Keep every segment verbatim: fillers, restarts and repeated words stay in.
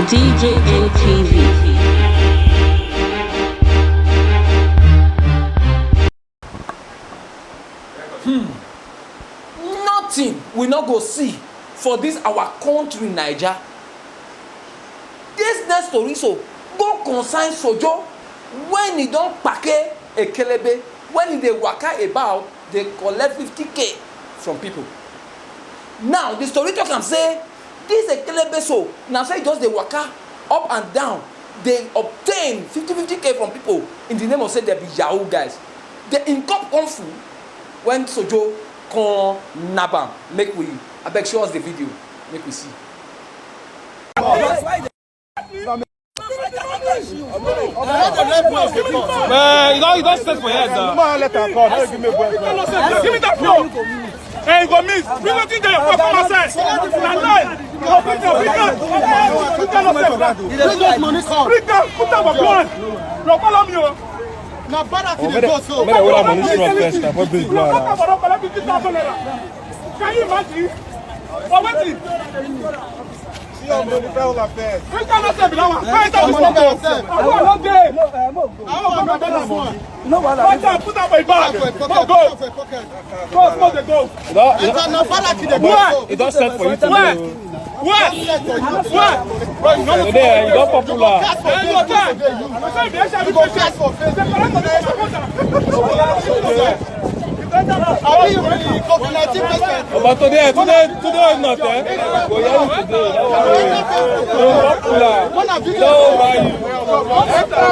D J N T V. Nothing we no go see for this our country Naija. This next story so go concern Sojo when he don kpake ekelebe when he dey waka about dey collect fifty k from people. Now the story talk am say this ekelebe so na so he just dey waka up and down dey obtain fifty fifty k from people in the name of say dem be yahoo guys. Dem him cup come full when Sojo come nab am. Make we abeg show us the video make we see. Man, you don't, you don't set for your head now. Man, let her come. Don't give me boyfriend. Give me that phone. Hey, you go miss. Bring wetin dey your phone come outside. Na lie. Go pick am, pick am. Pick am, pick am. Bring those money come. Bring am, put am for ground. Bro, follow me o. Na bad as e dey go so. Make I hold am money small first, na for big ground. Collect fifty thousand naira. Can you imagine? For wetin? See your money, tell her first. Which kind of thing be that one? Why you tell me something? I want no dey. I want no dey. No wahala. Put am, put am for your bag. Go, go. Go, go, dey go. Where? E don set for you to go. Where? Where? Where? Bro, you no go. Today, you don popular. Hey, you go cast. You go cast for face. But today, today, today is not, eh? Go hear you today. No worry. No worry. Enter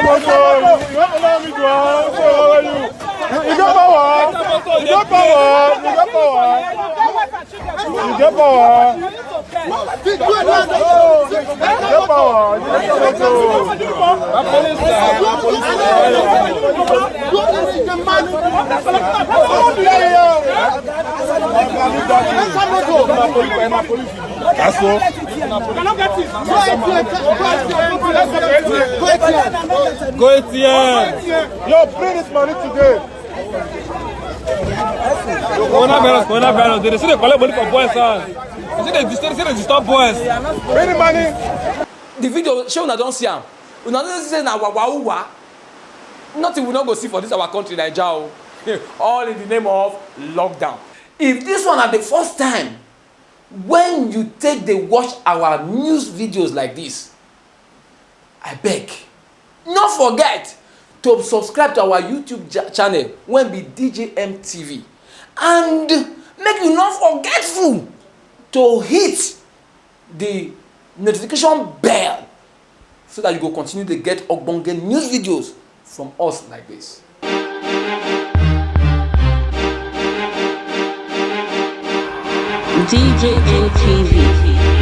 motor. You don't allow me to answer. How are you? You get power. You get power. You get power. You get power. You get power. You get power. That's all. Go A T M. Yo, bring this money today. Coronavirus, coronavirus. They still dey collect money for boys' hand. They still dey disturb, still dey disturb boys. Bring the money. The video, shey una don see am? Una don see say na wawa uwa. Nothing we no go see for this our country Naija o. All in the name of lockdown. If this one na the first time when you take dey watch our news videos like this, I beg, no forget to subscribe to our YouTube channel wey be D J M T V and make you no forgetful to hit the notification bell so that you go continue to get ogbonge news videos from us like this. D J N T V.